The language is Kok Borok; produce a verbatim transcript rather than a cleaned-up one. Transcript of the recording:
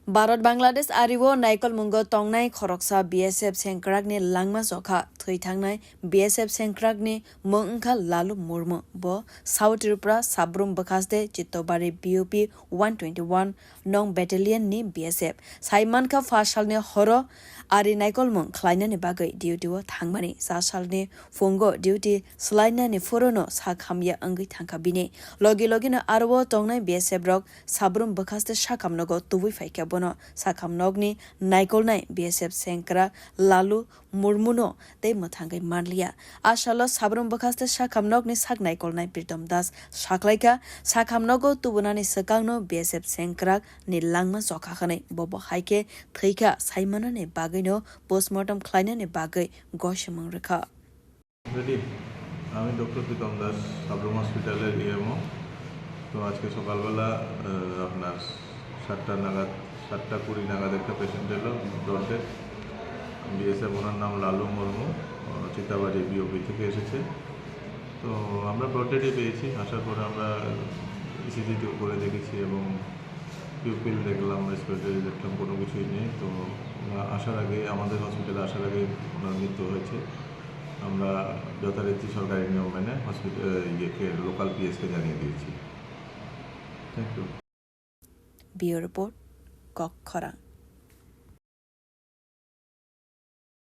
Bharat Bangladesh ario naikolmungo tongnai khoroksa B S F sengkrakni langma chokha thwi thangnai B S F sengkrakni mung wngkha Lalu Murmu. Bo South Tripura Sabrum bwkhaste Chittobari B O P one twenty one nong battalion ni B S F. Sai mankha pha salni horo ari naikolmung khlainani bagwi duty o thangmani. Cha salni phungo duty swlainani phorono sak hamya wngwi thangkha bini. Logi logino aro tongnai B S F rok Sabrum bwkhaste sakhamnogo tubui phaikha bono. Sakhamnokni naikolnai B S F sengkrak Lalu Murmuno tei mwthangwi manliya. A salo Sabrum bwkhaste sakhamnokni sak naikolnai Pritom Das saklaikha, sakhamnogo tubunani swkangno B S F sengkrak ni langma chokha hwnwi. Bobo hai khe thwikha saimanani bagwino postmortem khlainani bagwi gosimung rwkha. Ready? আমি ডক্টর প্রীতম দাস, সাবরুম হসপিটালের ইএমও। তো আজকে সকালবেলা, আহ, আপনার সাতটা নাগাদ, সাতটা কুড়ি নাগাদ একটা পেশেন্ট এলো, ব্রড ডেথ। বিএসএফ, ওনার নাম লালু মুর্মু, আহ, চিতাবাড়ি বিওপি থেকে এসেছে। তো আমরা ব্রড ডেথই পেয়েছি। আসার পরে আমরা ইসিজি করে দেখেছি এবং পিউপিল দেখলাম, রেসপিরেটরি দেখলাম, কোনো কিছুই নেই। তো ওনার আসার আগে, আমাদের হসপিটালে আসার আগে ওনার মৃত্যু হয়েছে। আমরা যথারীতি সরকারি নিয়ম মেনে হসপিটাল, ইয়েকে, লোকাল পিএসকে জানিয়ে দিয়েছি। Thank you. Bureau Report, Kokkhorang.